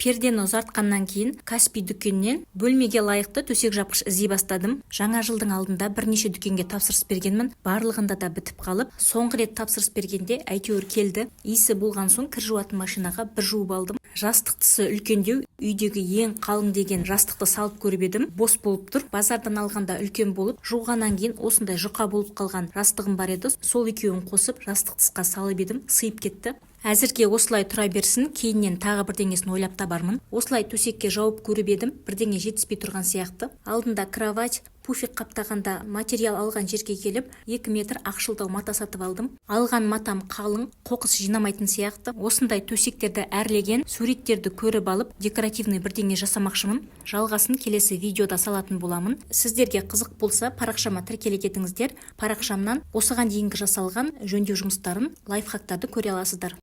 Пердені ұзартқаннан кейін Каспий дүкенінен бөлмеге лайықты төсек жапқыш іздей бастадым. Жаңа жылдың алдында бірнеше дүкенге тапсырыс бергенмін, барлығында да бітіп қалып, соңғы рет тапсырыс бергенде әйтеуір келді. Иісі болған соң, кір жуатын машинаға бір жуып алдым. Жастықтысы үлкендеу, үйдегі ең қалың деген жастықты салып көріп едім, бос болып тұр. Базардан алғанда үлкен болып, жуғаннан кейін осындай жұқа болып қалған жастығым бар еді. Сол екеуін қосып, жастық тысқа салып едім, сыйып кетті. Әзірге осылай тұра берсін, кейіннен тағы бірдеңесін ойлап табармын. Осылай төсекке жауып көріп едім, бірдеңе жетіспей тұрған сияқты. Алдында кровать, пуфик қаптағанда материал алған жерге келіп, 2 метр ақшылдау мата сатып алдым. Алған матам қалың, қоқыс жинамайтын сияқты. Осындай төсектерді әрлеген суреттерді көріп алып, декоративный бірдеңе жасамақшымын. Жалғасын келесі видеода салатын боламын. Сіздерге қызық болса, парақшама тіркеле кетіңіздер. Парақшамнан осыған дейінгі жасалған жөндеу жұмыстарын, лайфхактарды көре аласыздар.